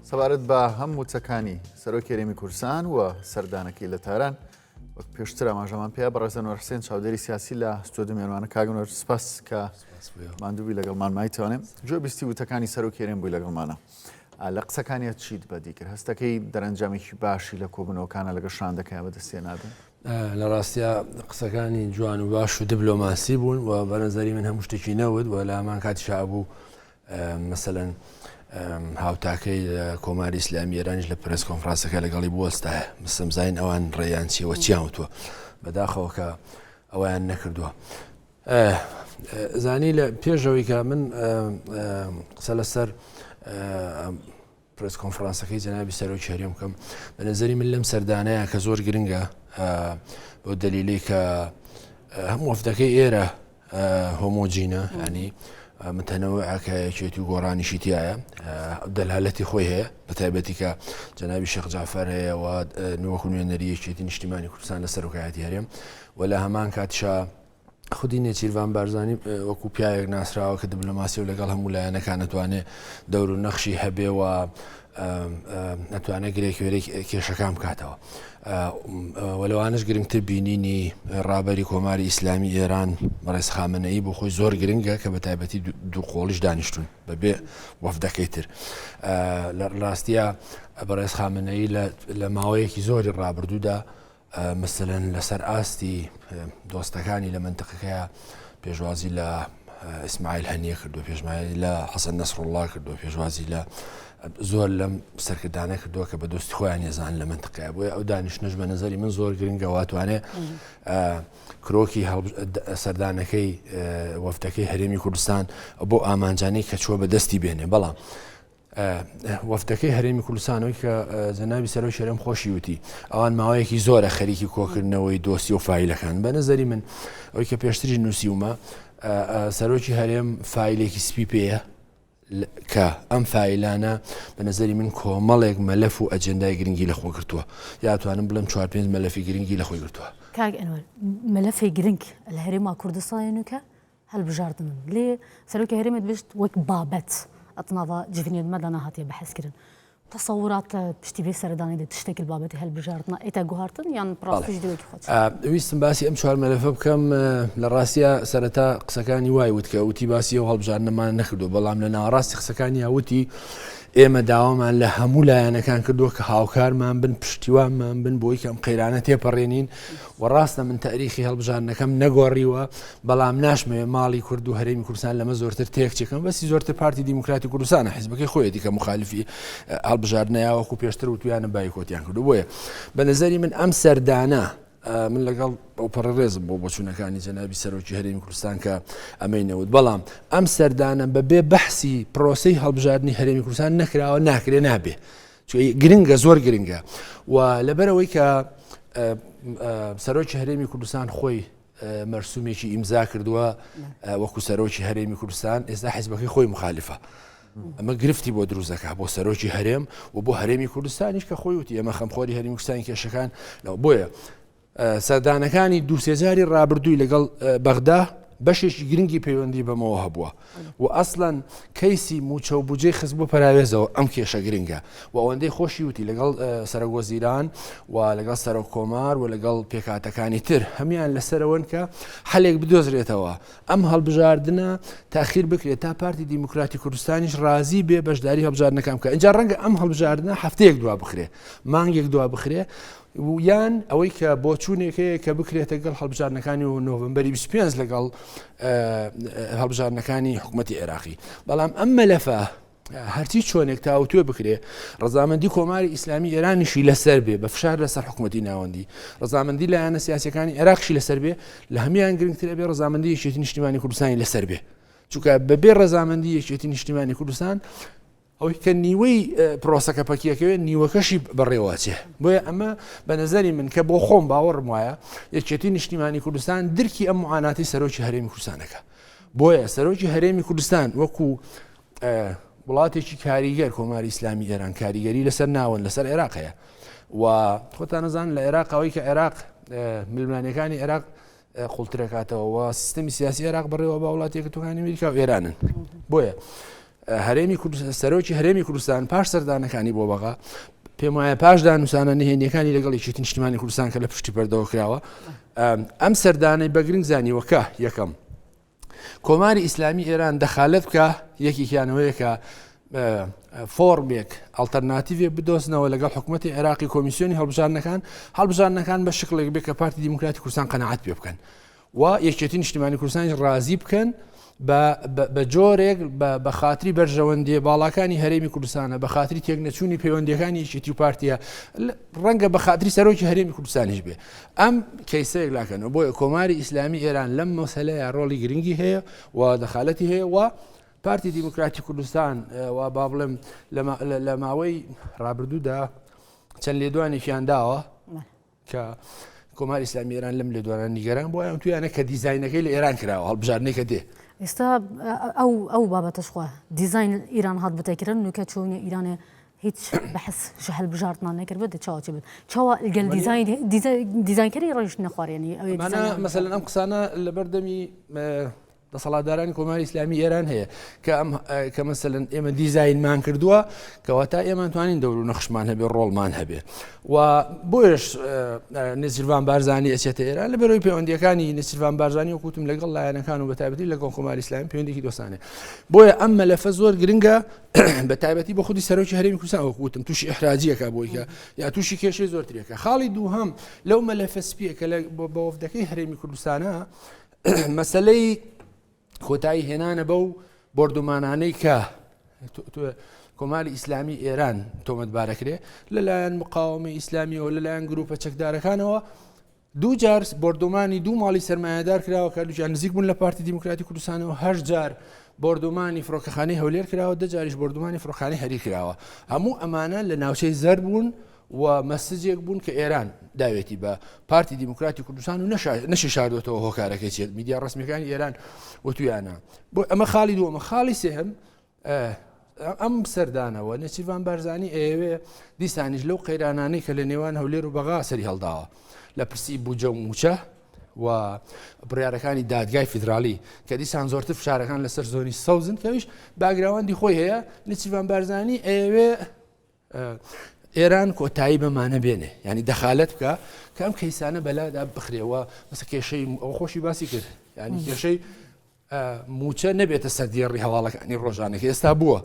سەبارەت بە هەم وتەکانی سەرۆکی هەرێمی کوردستان و سەردانەکەی لە تاران وەک پێشتر ئاماژەمان پێ بەڕێز ئەنوەر حسێن چاودێری سیاسی لە ستۆدیۆ میێوانە کاک ئەنوەر سپاس کە ماندووبی لەگەڵمان مایتوانێ گوێ بیستی وتەکانی سەرۆکی هەرێم بووی لەگەڵمانە لە قسەکانیان چیت بەدی کرد هەستەکەی دەرەنجامێکی باشی لە کۆبوونەوەکانە لەگەڵ شاندەکەی بەدەستێ نابێت؟ لە ڕاستیا قسەکانی جوان و باش و دبلۆماسی بوون و بە نەزەری من هەموو شتێکی نەوت و لە هەمان کاتیشا بوو مەسەلەن هاوتاکەی لە کۆماری ئیسلامی ئێرانیش لە پرێس کۆنفرانسەکە لەگەڵی بوەستایە مسمزین ئەوان ڕێیان چیەوە چیان وتووە بەداخەوە کە ئەویان نەکردووە زانی لە پێشەوەی کە من قسە لەسەر پرێس کۆنفرانسەکەی جەنابی سەرۆکی هەرێم بکەم بە نەزەری من لەم سەردانەیە کە زۆر گرنگە بۆ دەلیلی کە هەموو وەفدەکەی ئێرە هۆمۆجینە ینی متەنەوەکە یەکێتی و گۆڕانیشی تایە دەلالەتی خۆی هەیە بە تایبەتی کە جەنابی شێخ جعفەر هەیە و نوەکو نوێنەری یەکێتی نیشتیمانی کوردستان لە سەرۆکایەتی هەرێم و لە هەمان کاتیشا خودی نێچیرڤان بارزانی وەکو پیاوێک ناسراوە کە دبلۆماسی و لەگەڵ هەموو لایەنەکان نەتوانێ دەور و نەخشی هەبێ و نەتوانێت گرێکوێرەی کێشەکان بکاتەوە. وەلوانش گرنگتر بینینی ڕابەری کۆماری ئیسلامی ئێران بەڕێز خامنەیی بۆ خۆی زۆر گرنگە کە بە تایبەتی دوو قۆڵیش دانیشتون بەبێ وەفدەکەی تر لە ڕاستە بەڕێز خامنەیی لە ماوەیەکی زۆری ڕابردوودا مەسەلەن لەسەر ئاستی دۆستەکانی لە مەنتقەکەیا پێشوازی لە ئیسماعیل هەنیە کردو پێشمایلی لە حەسەن نەسڕوڵڵا کردو پێشوازی لە زۆر لەم سەرکردانە کردووە کە بە دۆستی خۆیان ێزان لە منتقەیە بۆیە ئەو دانیشتنەش بە نظری من زۆر گرنگە واتوانێ کرۆکی سەردانەکەی وەفتەکەی هەرێمی کوردستان بۆ ئامانجانەی کە چووە بە دەستی بێنێ بەڵام وەفدەکەی هەرێمی کوردستان کە جەنابی سەرۆکی هەرێم خۆشی وتی ئەوان ماوەیەکی زۆرە خەریکی کۆکردنەوەی دۆسی و فایلەکان بە نەزەری من ئەوی کە پێشتری نووسیومە سەرۆکی هەرێم فایلێکی سپی پێیە کە ئەم فایلانە بە نظری من کۆمەڵێک مەلەف و ئەجندای گرنگی لە خۆ گرتووە یاتوانم بڵم چوار پێنج مەلەفی گرنگی لە خۆی گرتووە. کاک ئەنوەر مەلەفی گرنگ لە هەرێما کوردستانەکە هەلبژاردنن لێ سەرۆکی هەرێمت بشت وەک بابەت ئەتناڤا جڤینێد مەدا نەهاتیە بەحس کرن تەسەورات پشتی ڤێ سەردانێ دە تشتێک بابەتی هەلبژاردنە ئێتا گوهارتن یان پڕاستیش دی وەکی خۆت؟ ویستم باسی ئەم چوار مەلەفە بکەم لە ڕاستیا سەرەتا قسەکانی وای وت کە وتی باسی ئەو هەڵبژاردنەمان نەکردو بەڵام لە ناوەڕاستی قسەکانیا وتی ئێمە داوامان لە هەموو لایەنەکان کردووە کە هاوکارمان بن پشتیوانمان بن بۆی کە ئەم قەیرانە تێپەڕێنین و ڕاستە من تاریخی هەڵبژاردنەکەم نەگۆڕیوە بەڵام ناشمەوێ ماڵی کورد و هەرێمی کوردستان لەمە زۆرتر تێکچێکم بەسی زۆرتر پارتی دیموکراتی کوردستانە حیزبەکەی خۆیەتی کە مخالفی هەڵبژاردنە یاوەکو پێشتر وتویانە بایکۆتیان کردو بۆیە بە نظری من ئەم سەردانە من لەگەڵ ئەو پەڕی ڕێزم بۆ بۆچوونەکانی جەنابی سەرۆکی هەرێمی کوردستان کە ئەمەی نەوت بەڵام ئەم سەردانە بەبێ بەحسی پرۆسی هەڵبژاردننی هەرێمی کوردستان نەکراوە ناکرێ نابێ گرنگە زۆر گرنگە و لەبەرەوەی کە سەرۆکی هەرێمی کوردستان خۆی مەرسومێکی ئیمزا کردووە وەکو سەرۆکی هەرێمی کوردستان ئێستا حیزبەکەی خۆی مخالفە ئەمە گرفتی بۆ دروستەکە بۆ سەرۆکی هەرێم و بۆ هەرێمی کوردستانیش کە خۆی وتی ئەمە خەمخۆری هەرێمی کوردستان کێشەکان لەوە بۆیە سەردانەکانی دووسێجاری ڕابردووی لەگەڵ بەغدا بەشێکی گرنگی پەیوەندی بەمەوە هەبووە و ئەسڵەن کەیسی مووچە و بودجەی خستبووە پەراوێزەوە، ئەم کێشە گرنگە و ئەوەندەی خۆشی وتی لەگەڵ سەرۆکوەزیران و لەگەڵ سەرۆککۆمار و لەگەڵ پێکهاتەکانی تر هەموویان لەسەرەوەن کە حەلێک بدۆزرێتەوە ئەم هەڵبژاردنە تاخیر بکرێت تا پارتی دیموکراتی کوردستانیش ڕازی بێ بەشداری هەڵبژاردنەکان بکات ئینجا ڕەنگە ئەم هەڵبژاردنە هەفتەیەک دوا بخرێ مانگێک دوا بخرێ و یان ئەوەی کە بۆچوونێک هەیە کە بکرێتە گەڵ هەڵبژاردنەکانی و نۆڤمبەری 25 لەگەڵ هەڵبژاردنەکانی حکوومەتتی عێراقی بەڵام ئەم مەلەفە هەرچی چۆنێک تاوتوێ بکرێ ڕزامەندی کۆماری ئیسلامی ئێرانیشی لەسەر بێ بە فشار لەسەر حکوومەتی ناوەندی ڕزامەندی لایەنە سیاسەکانی عێراقشی لەسەر بێ لە هەمان گرنگتر ئەبێ ڕزامەندی یەکێتی نیشتیمانی کوردستانی لەسەر بێ چونکە بەبێ ڕزامەندی یەکێتی نیشتیمانی کوردستان ئەوەی کە نیوەی پرۆسەکە پەکیەکەوێت نیوەکەشی بەڕێوەچێ بۆیە ئەمە بە نظری من کە بۆ خۆم باوەڕم وایە یەکێتی نیشتیمانی کوردستان درکی ئەم معاناتی سەرۆکی هەرێمی کوردستانەکە بۆیە سەرۆکی هەرێمی کوردستان وەکو وڵاتێکی کاریگەر کۆماری ئیسلامی ئێران کاریگەری لەسەر ناوەند لەسەر عێراق هەیە و خۆتان نەزان لە عێراق ئەوەی کە عێراق ململانەکانی عێراق قوڵترەکاتەوە و سیستەمی سیاسی عێراق بەڕێوە بە وڵاتی یەکگرتووەکانی ئەمریکا و ئێرانن بۆیە. هەرێمی کوردستان سەرۆکی هەرێمی کوردستان پاش سەردانەکانی بۆ بەغا پێم وایە پاش دانوسانە نهێنیەکانی لەگەڵ یەکێتی نیشتمانی کوردستان کە لە پشتی پەردەوە کراوە ئەم سەردانەی بە گرنگ زانیوە کە یەکەم کۆماری ئیسلامی ئێران دەخالەت بکە یەکێکیانەوەیە کە فۆرمێک ئەڵتەرناتیڤێک بدۆزنەوە لەگەڵ حکوومەتتی عێراقی کۆمیسیۆنی هەڵبژاردنەکان هەڵبژاردنەکان بە شکڵێک بێ کە پارتی دیموکراتی کوردستان قەنەعەت پێ بکەن و یەکێتی نیشتیمانی کوردستانیش ڕازی بکەن بە جۆرێک بە خاتری بەرژەوەندیە باڵاکانی هەرێمی کوردستانە بە خاتری تێکنەچوونی پەیوەندیەکانی یەکێتی و پارتیە ڕەنگە بە خاتری سەرۆکی هەرێمی کوردستانیش بێ ئەم کەیسەیەک لاکەنەوە بۆیە کۆماری ئیسلامی ئێران لەم مەسەلەیە ڕۆڵی گرنگی هەیە و دەخالەتی هەیە و پارتی دیموکراتی کوردستان و با بڵێم لە ماوەی ڕابردوودا چەند لێدوانێکیان داوە کە کۆماری ئیسلامی ئێران لەم لێدوانە نیگەران بووە ئەم تویانە کە دیزاینەکەی لە ئێران کراوە هەڵبژاردنەی کە دێ. ئێستا ئەو ئەو بابەتەش خوا دیزاین ئیران هات بتەکردن نوکە چۆنیە ئیرانێ هیچ بەحس ژە هەلبژاردنان نەکرد بێت چاوە چی بێت چاوە گەل دیزاین دیزاینکەری ڕۆیشت نەخوارێنی ئەوێ مەسەلەن ئەم قسانە لەبەردەمی دەسەڵاتدارانی کۆماری ئیسلامی ئێران هەیە کە ئەم کە مەسەلەن ئێمە دیزاینمان کردووە کەواتە ئێمە توانین دەور و نەخشمان هەبێ ڕۆڵمان هەبێ و بۆیش نێچیرڤان بارزانی ئەچێتە ئێران لە بەرەوەی پەیوەندیەکانی نێچیرڤان بارزانی و کوتم لەگەڵ لایەنەکان و بەتایبەتی لەگەڵ کۆماری ئیسلامی پەیوەندێکی دۆستانێ بۆیە ئەم مەلەفە زۆر گرنگە بە تایبەتی بۆ خودی سەرۆکی هەرێمی کوردستان وەک وتم تووشی ئیحراجیەکە بۆی کە یا تووشی کێشەی زۆرترێکە خاڵی دووهەم لەو مەلەفە سپیە کە لە بە وەفدەکەی هەرێمی کوردستانە مەسەلەی کۆتایی هێنانە بەو بۆردومانانەی کە کۆماری ئیسلامی ئێران تۆمەتبارەکرێ لەلایەن مقاومەی ئیسلامیەوە لەلایەن گروپە چەکدارەکانەوە دوو جار بۆردومانی دوو ماڵی سەرمایەدار کراوە کە دووجار نزیک بوون لە پارتی دیموکراتی کوردستانەوە هەش جار بۆردومانی فڕۆکەخانەی هەولێر کراوە دە جاریش بۆردومانی فڕۆکخانەی هەریر کراوە هەموو ئەمانە لە ناوچەی زەرد بوون و مەسجێک بوون کە ئێران داوێتی بە پارتی دیموکراتی کوردستان و نەشی شاردۆتەوە هۆکارەکەی چێت میدیا ڕسمیەکانی ئێران وتویانە بۆ ئەمە خاڵی دووەمە خاڵی سێهم ئەم سەردانەوە نێچیرڤان بارزانی ئەیەوێ دیسانیش لەو قەیرانانەی کە لە نێوان هەولێر و بەغا سەری هەڵداوە لە پرسی بودجە و موچە و بڕیارەکانی دادگای فیدرالی کە دیسان زۆرتر فشارەکان لەسەر زۆنی سەوزن کەویش باگراوەندی خۆی هەیە نێچیرڤان بارزانی ئەیەوێ ئێران کۆتایی بەمانە بێنێ ینی دەخالەت بکە کە ئەم کەیسانە بەلادا بخرێەوە مەسە کێشەی ئەو خۆشی باسی کرد ینی کێشەی موچە نەبێتە سەردێڕی هەواڵەکانی ڕۆژانەکە ئێستا بووە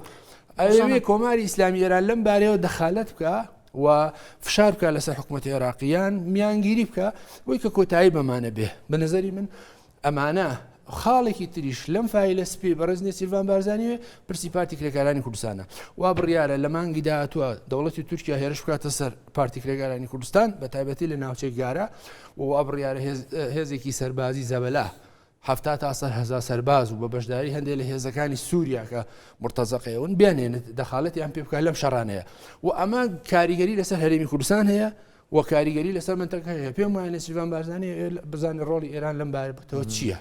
ئەوێ کۆماری ئیسلامی ئێران لەم بارەیەوە دەخالەت بکە و فشار بکە لەسەر حکوومەت عێراقییان میانگیری بکە بۆی کە کۆتایی بەمانە بێ بە نظری من ئەمانە خاڵێکی تریش لەم فایلە سپی بەڕێز نێچیرڤان بارزانی پرسی پارتی کرێکارانی کوردستانە وا بڕیارە لە مانگی داهاتووە دەوڵەتی تورکیا هێرش بکاتە سەر پارتی کرێکارانی کوردستان بە تایبەتی لە ناوچەی گارە و وا بڕیارە هێزێکی سەربازی زەبەلا 70 تا سەر هەزار سەرباز و بە بەشداری هەندێک لە هێزەکانی سووریا کە مرتەزەقەیەون بێنێنێت دەخالەتیان پێ بکات لەم شەڕانەیە و ئەمە کاریگەری لەسەر هەرێمی کوردستان هەیە و کاریگەری لەسەر منتەقە هەیە پێم وایە نێچیرڤان بارزانی بزانێت ڕۆڵی ئێران لەم بارەتەوە چییە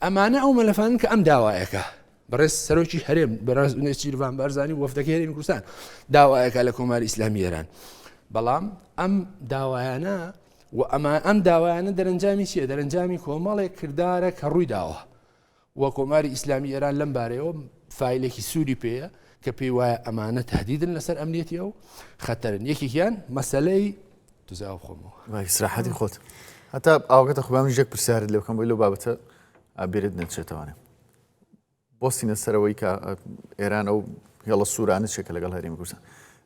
ئەمانە ئەو مەلەفانن کە ئەم داوایەکە بەڕێز سەرۆکی هەرێم بەڕێز نێچیرڤان بارزانی و وەفدەکەی هەرێمی کوردستان داوایەکە لە کۆماری ئیسلامی ئێران بەڵام ئەم داوایانە و ئەمە ئەم داوایانە دەرەنجامی چییە دەرەنجامی کۆمەڵێک کردارە کە ڕووی داوە و کۆماری ئیسلامی ئێران لەم بارەیەوە فایلێکی سووری پێیە کە پێی وایە ئەمانە تهدیدن لەسەر ئەمنیەتی ئەو خەتەرن یەکێکیان مەسەلەی دوزاو خۆمەوە ئیسراحەتی خۆت هەتا ئاوگەتە خۆیان ژێک پرسیارت لێ بکەم بۆی لەو بابەتە بیرت نەچێتەوانێ بۆستینە سەرەوەی کە ئێران ئەو هێڵە سوورانە چێکە لەگەڵ هەرێمی کوردستان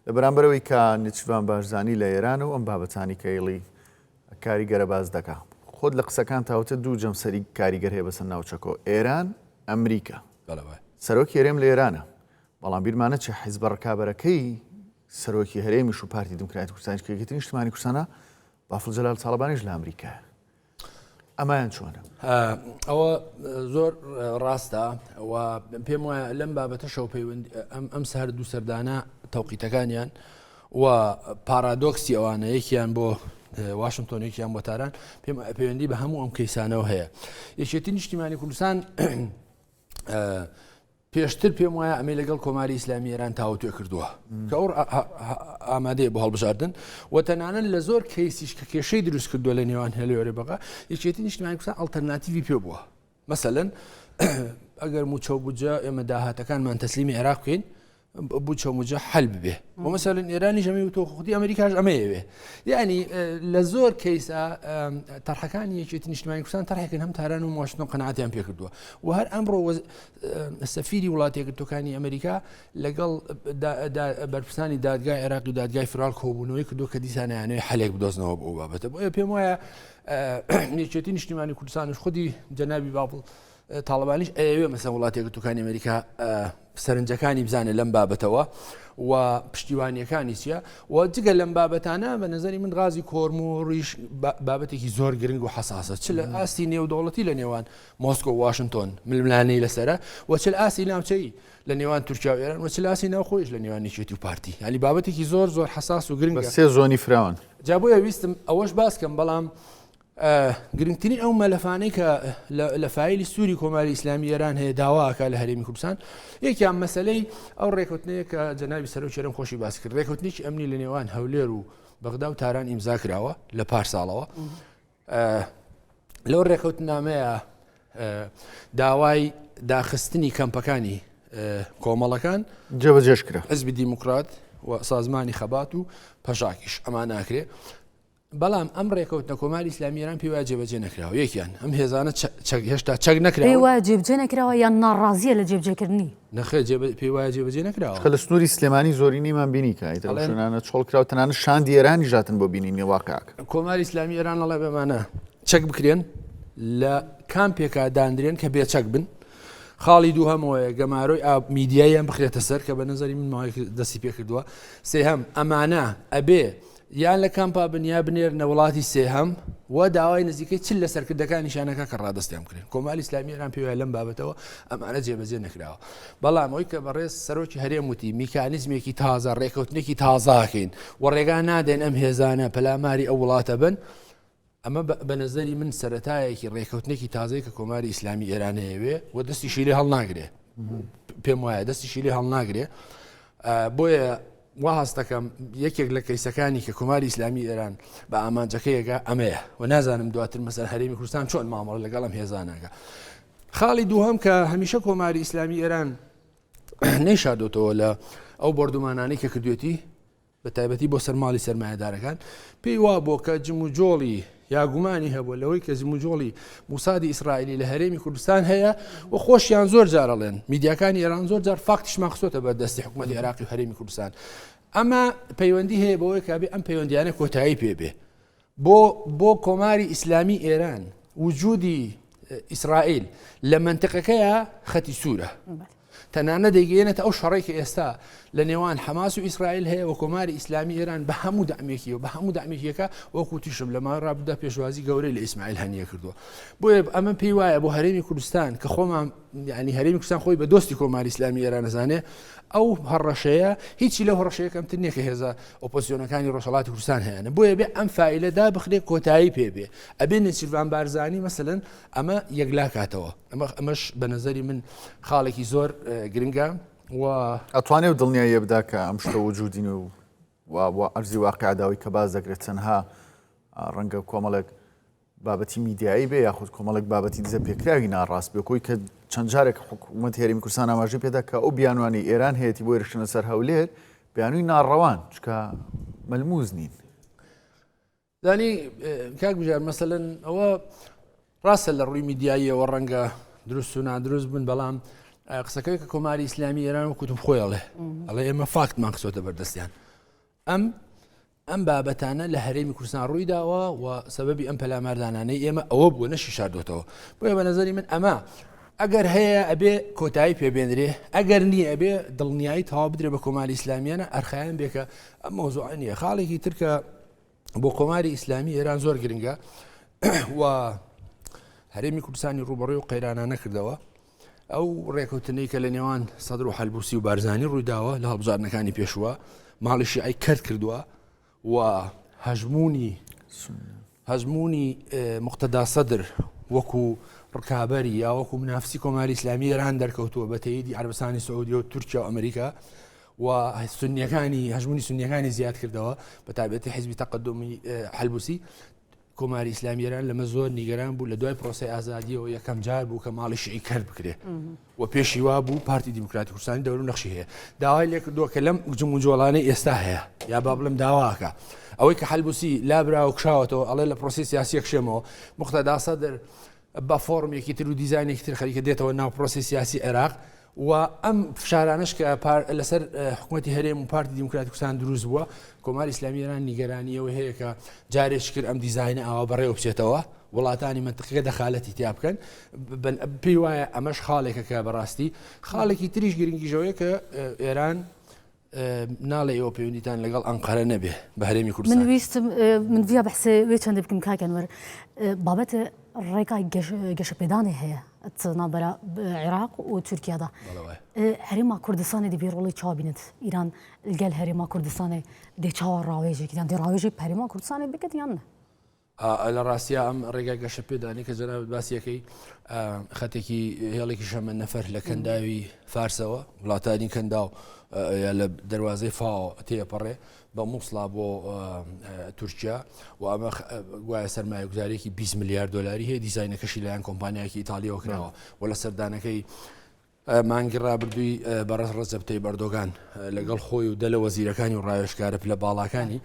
لە بەرامبەرەوەی کە نێچیرڤان بارزانی لە ئێران و ئەم بابەتانی کە هێڵی کاریگەرە باس دەکا خۆت لە قسەکان تاوتە دوو جەمسەری کاریگەر هەیە بەسەر ناوچەکۆ ئێران ئەمریکا سەرۆکی هەرێم لە ئێرانە بەڵام بیرمانە چه حیزبە ڕکابەرەکەی سەرۆکی هەرێمیش و پارتی دیموکراتی کوردستانیش کە یەکێتی نیشتمانی کوردستانە بافڵ جەلال تاڵەبانیش لە ئەمریکایە ئەمایان چۆنە؟ ئەوە زۆر ڕاستە و پێم وایە لەم بابەتەشەوە پەیوەند ئەم سەر دوو سەردانە تەوقیتەکانیان و پارادۆکسی ئەوانە یەکیان بۆ واشنگتۆن یەکیان بۆ تاران پێم پەیوەندی بە هەموو ئەم کەیسانەوە هەیە یەکێتی نیشتیمانی کوردستان پێشتر پێم وایە ئەمەی لەگەڵ کۆماری ئیسلامی ئێران تاوتوێ کردووە کە ئەو ئامادەیە بۆ هەڵبژاردن و تەنانەت لە زۆر کەیسیش کە کێشەی دروست کردووە لە نێوان هەلێرە بەغا یەکێتی نیشتمانی کوردستان ئەڵتەرناتیڤی پێ بووە مەسەلەن. ئەگەر موچە و بودجە ئێمە داهاتەکانمان تەسلیمی عێراق بکەین بودجە و موجە حل ببێ بۆ مەسەلەن ئێرانیش ئەمەی وتۆ خودی ئەمریکاش ئەمەیەوێ یعنی لە زۆر کەیسا تەرحەکانی یەکێتی نیشتمانی کوردستان تەرحێکن هەم تاران و واشنتۆن قەناعەتیان پێکردووە و هەر ئەمڕۆ سەفیری وڵاتە یەکگرتووەکانی ئەمریکا لەگەڵ بەرپرسانی دادگای عێراق و دادگای فیدراڵ کۆبوونەوەی کردو کە دیسانیانەوەی حلێک بدۆزنەوە بۆ بابەتە بۆیە پێم وایە یەکێتی نیشتیمانی کوردستانش خودی جەنابی بافڵ تاڵەبانیش ئەیەوێ مەسەن وڵاتە یەکگرتووەکانی ئەمریکا سەرنجەکانی بزانێت لەم بابەتەوە و پشتیوانیەکانی چییە و جگە لەم بابەتانە بە نظری من غازی کۆرمۆریش بابەتێکی زۆر گرنگ و حساسە چ لە ئاستی نێودەوڵەتی لە نێوان مۆسکۆ و واشنتۆن ململانێی لەسرە و چ لە ئاستی ناوچەی لە نێوان تورکیا و ئێران و چ لە ئاستی ناوخۆیش لە نێوان یەکێتی و پارتی یعنی بابەتێکی زۆر زۆر حساس و گرنگە سێ زۆنی فراوان. جا بۆیە ویستم ئەوەش باس کەم بەڵام گرنگترین ئەو مەلەفانەی کە لە فایلی سووری کۆماری ئیسلامی ئێران هەیە داواکە لە هەرێمی کوردستان یەکیان مەسلەی ئەو ڕێکوتنەیە کە جەنابی سەرۆکی هەرێم خۆشی باس کرد ڕێکوتنێکی ئەمنی لە نێوان هەولێر و بەغدا و تاران ئیمزا کراوە لە پار ساڵەوە لەو ڕێکەوتنامەیە داوای داخستنی کەمپەکانی کۆمەڵەکان جێبەجێش کرا حزبی دیموکرات و سازمانی خەبات و پەژاکیش ئەمان ناکرێ بەڵام ئەم ڕێکەوتنە کۆماری ئیسلامی ئێران پێی وایە جێبەجێ نەکراوە یەکیان ئەم هێزانە چەک هێشتا چەک نەکراوە پێی وایە جێبجێ نەکراوە یان ناڕازیە لە جێبجێکردنی؟ نەخێر پێی وایە جێبەجێ نەکراوە. چونکە لە سنووری سلێمانی زۆرینەیمان بینی کە ئیتر ئەو شوێنانە چۆڵ کرا و تەنانەت شاندی ئێرانیش هاتن بۆ بینینی واقیعەکە. کۆماری ئیسلامی ئێران ئەڵێ بەمانە چەک بکرێن لە کامپێکا داندرێن کە بێچەک بن. خاڵی دووهەمەوەیە گەمارۆی ئاب میدیاییان بخرێتە سەر کە بە نظری من ماوەیەک دەستی پێکردووە. سێهەم ئەمانە ئەبێ یان لە کامپا بن یا بنێرنە وڵاتی سێهەم و داوای نزیکەی 40 لە سەرکردەکانیشیان ئەکا کە ڕادەستیان بکرێن. کۆماری ئیسلامی ئێران پێی وایە لەم بابەتەوە ئەمانە جێبەجێ نەکراوە. بەڵام ئەوەی کە بەڕێز سەرۆکی هەرێم وتی میکانیزمێکی تازە، ڕێکەوتنێکی تازە ئەکەین و ڕێگا نادەین ئەم هێزانە پەلاماری ئەو وڵاتە بن، ئەمە بە نەزەری من سەرەتایەکی ڕێکەوتنێکی تازەیە کە کۆماری ئیسلامی ئێران ئەیەوێ و دەستیشی لێ هەڵناگرێ. پێم وایە دەستیشی لێ هەڵناگرێ. بۆیە وا هەست دەکەم یەکێک لە کەیسەکانی کە کۆماری ئیسلامی ئێران بە ئامانجەکەیەگە ئەمەیە و نازانم دواتر مەسەر هەرێمی کوردستان چۆن مامەڵە لەگەڵ ئەم هێزانەکە. خاڵی دووهەم کە هەمیشە کۆماری ئیسلامی ئێران نەیشاردۆتەوە لە ئەو بۆردومانانەی کە کردوێتی بە تایبەتی بۆ سەر ماڵی سەرمایەدارەکان پێی وابووە کە جموجۆڵی یا گومانی هەبووە لەوەی کە جموجۆڵی موسادی ئیسرائیلی لە هەرێمی کوردستان هەیە و خۆشیان زۆر جار ئەڵێن میدیاکانی ئێران زۆر جار فاکتیشمان خستۆتە بەردەستی حکوومەتی عێراقی و هەرێمی کوردستان ئەمە پەیوەندی هەیە بەوەی کە بێ ئەم پەیوەندیانە کۆتایی پێ بێ بۆ بۆ کۆماری ئیسلامی ئێران وجودی ئیسرائیل لە مەنتقەکەیە خەتی سوورە. تەنانەت دەیگەیەنێتە ئەو شەڕەی کە ئێستا لە نێوان حەماس و ئیسرائیل هەیە و کۆماری ئیسلامی ئێران بە هەموو دەعمێکی و بە هەموو دەعمێکیەکە وەکو تیشم لە ماوەی ڕابردوودا پێشوازی گەورەی لە ئیسماعیل هەنیە کردووە بۆیە ئەمە پێی وایە بۆ هەرێمی کوردستان کە خۆمان یعنی هەرێمی کوردستان خۆی بە دۆستی کۆماری ئیسلامی ئێران ئەزانێ ئەو هەڕەشەیە هیچی لەو هەڕەشەیە کەمتر نییە کە هێزە ئۆپۆزیسیۆنەکانی ڕۆژهەڵاتی کوردستان هەیانە بۆیە بێ ئەم فایلە دابخرێ کۆتایی پێ بێ ئەبێ نێچیرڤان بارزانی مەسەلەن ئەمە یەکلاکاتەوە ئەمە ئەمەش بە نەزەری من خاڵێکی زۆر گرنگە و ئەتوانێ و دڵنیاییە بدا کە ئەم شتە وجودین و و ئەرزی واقع داوی کە باز دەکرێت چەندها ڕەنگە کۆمەڵێک بابەتی میدیایی بێ یاخود کۆمەڵێک بابەتی دزە پێکراوی ناڕاست بێ کۆی کە چەند جارێک حکوومەت هەرێمی کوردستان ئاماژەی پێدا کە ئەو بیانوانی ئێران هەیەی بۆ هێرشکردنە سەر هەولێر بیانووی ناڕەوان چکە مەلموز نین. زانی کاک بژار مەسەلەن ئەوە ڕاستە لە ڕووی میدیاییەوە ڕەنگە دروست و نادروست بن بەڵام قسەکەی کە کۆماری ئیسلامی ئێران و کوتم خۆی ئەڵێ ئەڵێ ئێمە فاکتمان خسۆتە بەردەستیان ئەم ئەم بابەتانە لە هەرێمی کوردستان ڕووی داوە و سەبەبی ئەم پەلاماردانانەی ئێمە ئەوە بووە نەشی شاردۆتەوە بۆیە بە نظری من ئەمە ئەگەر هەیە ئەبێ کۆتایی پێبێنرێ ئەگەر نییە ئەبێ دڵنیایی تەواو بدرێ بە کۆماری ئیسلامیانە ئەرخایان بێ کە ئەم مەوزوعە نییە خاڵێکی تر کە بۆ کۆماری ئیسلامی ئێران زۆر گرنگە و هەرێمی کوردستانی ڕوبەڕوی و قەیرانانە کردەوە ئەو ڕێکوتنەی کە لە نێوان سەدر و حەلبوسی و بارزانی ڕوویداوە لە هەڵبژاردنەکانی پێشووە ماڵی شیعی کەرت کردووە و هەژمونی هەژموونی موقتەدا سەدر وەکو ڕکابەری یا وەکو منافسی کۆماری ئیسلامی ئێران دەرکەوتووە بە تەییدی عەرەبستانی سعودیە و تورکیا و ئەمریکا و سنیەکانی هەژمونی سنیەکانی زیاد کردەوە بە تایبەتی حیزبی تەقەدومی حەلبوسی. کۆماری ئیسلامی ئێران لەمە زۆر نیگەران بوو لە دوای پرۆسەی ئازادیەوە یەکەم جار بوو کە ماڵی شیعی کەرت بکرێ و پێشی وا بوو پارتی دیموکراتی کوردستانی دەور و نەخشی هەیە داوای لێکردووە کە لەم جموجۆڵانەی ئێستا هەیە یا با بڵێم داواکە ئەوەی کە حەلبوسی لابراوە کشاوەتەوە ئەڵێ لە پرۆسی سیاسیە کشێمەوە مقتەدا سەدر بە فۆرمێکی تر و دیزانێکی تر خەریکە دێتەوە ناو پرۆسی سیاسی عێراق و ئەم فشارانەش کە لەسەر حکوومەتی هەرێم و پارتی دیموکراتی کوردستان دروست بووە کۆماری ئیسلامی ئێران نیگەرانی ئەوەی هەیە کە جارێکی کرد ئەم دیزاینە ئاوا بەڕێوە بچێتەوە وڵاتانی منتقەکە دەخالەتی تیا بکەن پێی وایە ئەمەش خاڵێکە کە بەڕاستی خاڵێکی تریش گرنگیژەوەیە کە ئێران ناڵێ ئێوە پەیوەندیتان لەگەڵ ئەنقەرە نەبێ بە هەرێمی کوردستان. من ویستم من ڤیا بەحسێ وێ چەندێ بکەم کاک ئەنوەر بابەت ڕێگای گەشەپێدانی هەیە ناوبەرا عێراق و تورکیادا هەرێما کوردستانی دەبی ڕۆڵی چاوا بینێت ئیران گەل هەرێما کوردستانی دێ چاوە ڕاوێژێک یان دێ ڕاوێژی هەرێما کوردستانی بکات یان نە؟ لە ڕاستیا ئەم ڕێگای گەشەپێدانی کە جەنابت باسی ئەکەی خەتێکی هێڵێکی شەمەنەفەر لە کەنداوی فارسەوە وڵاتانی کەنداو یا لە دەواازەی فاوە تێپەڕێ بە مووسڵا بۆ تورکیا و ئەمە گوایە سەرمایەگوزارێکی 20 ملیار دلاری هەیە دیزینەکەشی لایەن کۆمپانیایەکی ئیتالیەوە کراوە و لە سەردانەکەی مانگی ڕابردووی بەڕێز ڕەجەب تەیب ئەردۆگان لەگەڵ خۆی و دە لە وەزیرەکانی و ڕاوێژکارە پلە باڵاکانی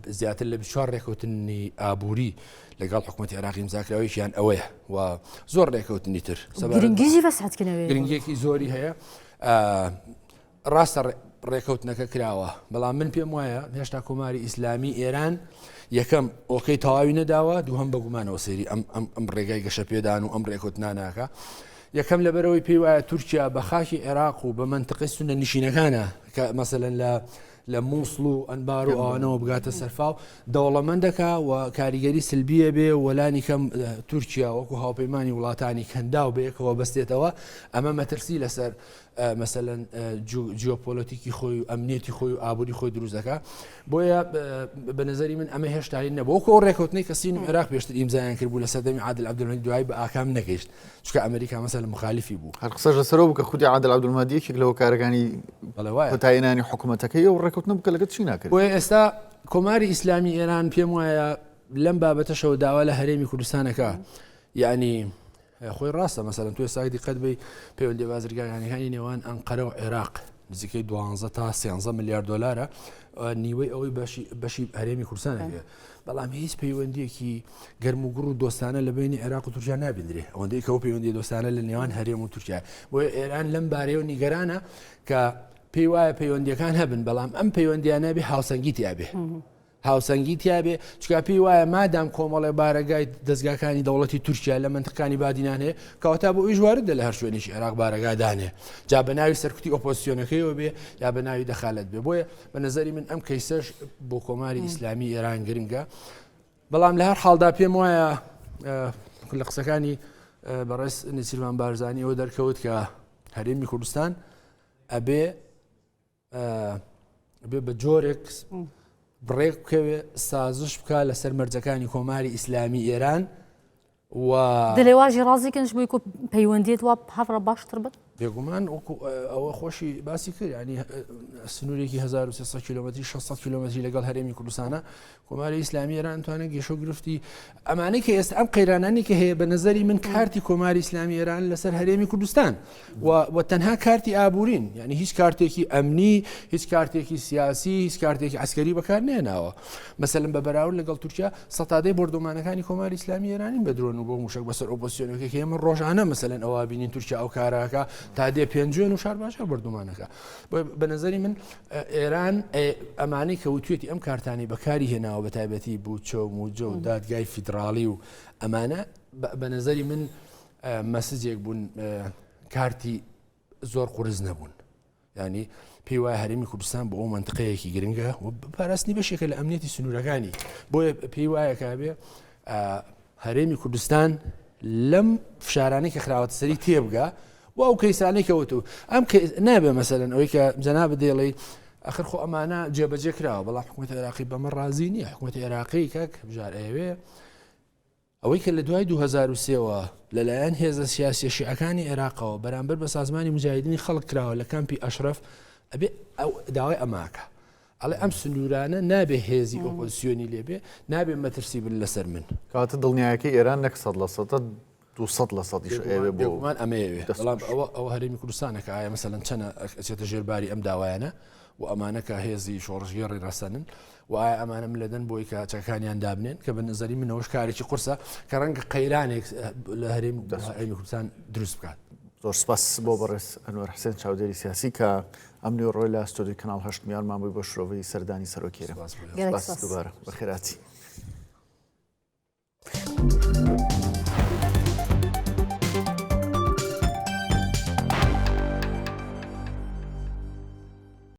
زیاتر لە 24 ڕێکەوتنی ئابووری لەگەڵ حکوومەتی عێراقی ئیمزاکراوێکیان ئەوەیە و زۆر ڕێکەوتنی تر گرنگیی بەساتکردنەوەی گرنگیەکی زۆری هەیە. ڕاستە ڕێکەوتنەکە کراوە، بەڵام من پێم وایە هێشتا کۆماری ئیسلامی ئێران یەکەم ئۆکەی تەواوی نەداوە، دووهەم بە گومانەوە سەیری ئەم ئەم ئەم ڕێگای گەشەپێدان و ئەم ڕێکەوتناناکە. یەکەم لەبەرەوەی پێی وایە تورکیا بە خاکی عێراق و بە مەنتقەی سوننە نشینەکانە کە مەسەلەن لە لە مووسڵ و ئەنبار و ئەوانەوە بگاتە سەرفاو دەوڵەمەندەکە و کاریگەری سلبیە بێ وەلانی کەم تورکیا وەکو هاوپەیمانی وڵاتانی کەنداو بەیەکەوە بەستێتەوە ئەمە مەترسی لەسەر مەسەلەن جیۆپۆلەتیکی خۆی و ئەمنیەتی خۆی و ئابووری خۆی دروست دەکا بۆیە بە نظری من ئەمە هێشتایی نەبوو وەکو ئەو ڕێکەوتنەی کە سین و عێراق پێشتر ئیمزایان کرد بوو لە سەردەمی عادل عەبدولمەهدی دوایی بە ئاکام نەگەیشت چونکە ئەمریکا مەسەلەن مخالفی بوو. هەر قسەش لەسەرەوە بوو کە خودی عادل عەبدولمەهدی یەکێک لە هۆکارەکانی بەڵێ وایە کۆتاییهێنانی حکوومەتەکەی ئەو ڕێکەوتنە بوو کە لەگەڵ چینا کرد. بۆیە ئێستا کۆماری ئیسلامی ئێران پێم وایە لەم بابەتەشەوە داوا لە هەرێمی کوردستان ئەکا یەعنی خۆی ڕاستە مەسەلەن تۆ ئێستا دیقەت بەی پەیوەندیە بازرگانیەکانی نێوان ئەنقەرە و عێراق نزیکەی دوانزە تا سێزە ملیار دۆلارە نیوەی ئەوەی بەشی بەشی هەرێمی کوردستان هەیە بەڵام هیچ پەیوەندیەکی گەرم و گوڕ و دۆستانە لە بینی عێراق و تورکیا نابدرێ ئەوەندەی کەەوە پەیوەندی دۆستانە لە نێوان هەرێم و تورکیا بۆیە ئێران لەم بارەیەوە نیگەرانە کە پێی وایە پەیوەندیەکان هەبن بەڵام ئەم پەیوەندیانە بێ هاوسەنگی تیاابێ هاوسەنگی تیابێ، چونکە پێی وایە مادام کۆمەڵێ بارەگای دەزگاکانی دەوڵەتی تورکیا لە مەنتقانی بادینان هەیە، کەواتە بۆ ئەویش واردە لە هەر شوێنێکی عێراق بارەگا دانێ، جا بە ناوی سەرکوتی ئۆپۆزسیۆنەکەیەوە بێ یا بە ناوی دەخالەت بێ. بۆیە بە نەزەری من ئەم کەیسەش بۆ کۆماری ئیسلامی ئێران گرنگە. بەڵام لە هەر حاڵدا پێم وایە لە قسەکانی بەڕێز نێچیرڤان بارزانی ئەوە دەرکەوت کە هەرێمی کوردستان ئەبێ بێ بە جۆرێک بڕێک بکەوێ سازش بکە لەسەر مەرجەکانی کۆماری ئیسلامی ئێران و دلێواژی ڕازی کنش بووی کو پەیوەندیت وا هەڤڕە باشتر بن بێگومان وەکو ئەوە خۆشی باسی کرد ینی سنوورێکی 1300 کیلومتری 600 کیلومتری لەگەڵ هەرێمی کوردستانە کۆماری ئیسلامی ئێران توانێت گێشە و گرفتی ئەمانەی کە ئێستا ئەم قەیرانانی کە هەیە بە نظری من کارتی کۆماری ئیسلامی ئێران لەسەر هەرێمی کوردستان و تەنها کارتی ئابوورین یعنی هیچ کارتێکی ئەمنی هیچ کارتێکی سیاسی هیچ کارتێکی عسکەری بەکار نێناوە مەسەلەن بە بەراورد لەگەڵ تورکیا سەتادەی بۆردومانەکانی کۆماری ئیسلامی ئێرانین بە درۆن و بۆ موشک بەسەر ئۆپۆزیسیۆنەکە کە ئێمە ڕۆژانە مەسەلەن ئەوە بینین تورکیا ئەو کارەکە تا دێ پێنجوێن و شارباژێڕ بۆردومانەکە بە نظری من ئێران ئەمانەی کە وتوێتی ئەم کارتانەی بەکاری هێناوە بە تایبەتی بودجە و موجە و دادگای فیدراڵی و ئەمانە بە نظری من مەسجێک بوون کارتی زۆر قورس نەبوون ینی پێی وایە هەرێمی کوردستان بۆ ئەو منطقەیەکی گرنگە و پاراستنی بەشێکە لە ئەمنیەتی سنوورەکانی بۆیە پێی وایە کابێ هەرێمی کوردستان لەم فشارانەی کە خراوەتە سەری تێبگا و ئەو کەیسانەی کە وتو ئەم نابێ مەسەلەن ئەوەی کە جەنابت دەیڵێی ئەخر خۆ ئەمانە جێبەجێ کراوە بەڵام حکوومەت عێراقی بەمە ڕازی نییە حکوومەت عێراقی کاک بژار ئەیەوێ ئەوەی کە لە دوای 2023ەوە لەلایەن هێزە سیاسیە شیعەکانی عێراقەوە بەرامبەر بە سازمانی مجاهدینی خەڵک کراوە لە کامپی ئەشرەف ئەبێ ئەو داوای ئەماکە. ئەڵێ ئەم سنوورانە نابێ هێزی ئۆپۆزسیۆنی لێبێ، نابێ مەترسی بن لەسەر من. کەواتە دڵنیایەکەی ئێران نەک سەد لە سەدە، 200 لە سەدیش ئەیەوێ بۆ بێگومان ئەمەیەوێ، بەڵام ئەوە ئەوە هەرێمی کوردستانە کە ئایا مەسەلەن چەنە ئەچێتە ژێر باری ئەم داوایانە و ئەمانە کە هێزی شۆڕشگێڕی ڕەسەنن و ئایا ئەمانە مل دەدەن بۆی کە چەکەکانیان دابنێن کە بە نەزەری منەوەش کارێکی قورسە کە ڕەنگە قەیرانێک لە هەرێم هەرێمی کوردستان دروست بکات. زۆر سپاس بۆ بەڕێز ئەنوەر حسێن چاودێری سیاسی کە ئەم نوێ ڕۆی لە ستۆدیۆی کەناڵ هەشت میوانمان بووی بۆ شرۆڤەی سەردانی سەرۆکی هەرێم. سپاس دووبارە بەخێرهاتی.